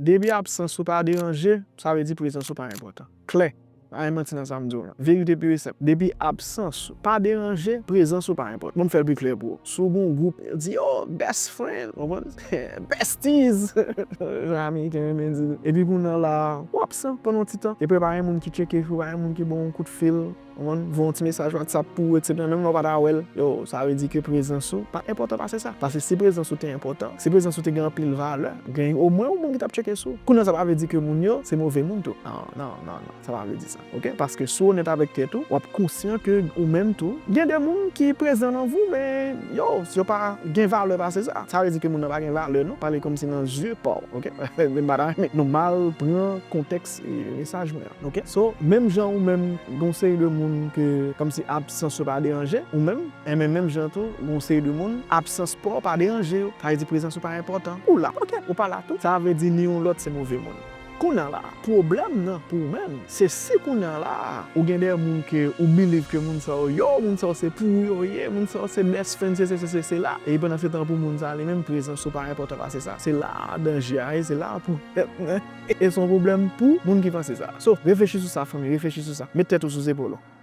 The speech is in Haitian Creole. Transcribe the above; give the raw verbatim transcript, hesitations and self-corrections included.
Depi absans ou pa deranje, sa vle di prezans ou pa enpòtan. Klè. Pa gen manti nan sa m di w lan. Verite pur et simple. Depi absans ou pa deranje, prezans ou pa enpòtan. Bon, m fè l pi klè pou ou. Si w gen yon gwoup, yo di, oh, best friend, w konprann? Besties! Jan Ameriken renmen di. Epi kounye a la, w absan pandan yon ti tan. Epi pa gen moun ki tcheke sou, pa gen moun ki ba w yon kout fil. Ou konprann? Voye yon ti mesaj WhatsApp pou ou, etsetera. Menm lè w pa ta wè l, yo, sa vle di ke prezans ou pa enpòtan pase sa. Paske si prezans ou te enpòtan, si prezans ou te gen anpil valè, gen omwen yon moun ki t ap tcheke sou ou. Kounye a sa pa vle di ke moun yo se move moun tou. Non, non, non, non. Sa pa vle di sa. Ok? Paske si w onèt avèk tèt ou, w ap konsyan ke ou menm tou, gen de moun ki prezan nan vi w, men yo, yo pa gen valè pase sa. Sa vle di ke moun nan pa gen valè, non. Pale kòmsi nan zye pa w, ok? Men m pa ta renmen nou mal pran kontèks, e, mesaj mwen an, ok? So, menm jan ou menm, gen yon seri de moun ke, kòmsi absans yo pa deranje, ou menm, enben menm jan tou, gen yon seri de moun, absans pa w pa deranje yo. Sa vle di prezans ou pa enpòtan. Ou la, ok, ou pa la tou. Sa vle di ni yon lòt se move moun. Kounye a la, pwoblèm nan pou ou menm, se si kounye a la, ou gen de moun ke ou believe ke moun sa yo, yo, moun sa yo se pou ou yo ye, moun sa yo se best friend, se, se, se, se, se la. E pandan se tan pou moun sa li menm, prezans ou pa enpòtan pase sa. Se la danje a ye, se la pou tèt mwen. E se yon pwoblèm pou moun ki panse sa. So, reflechi sou sa, fanmi, reflechi sou sa. Met tèt ou sou zepòl ou.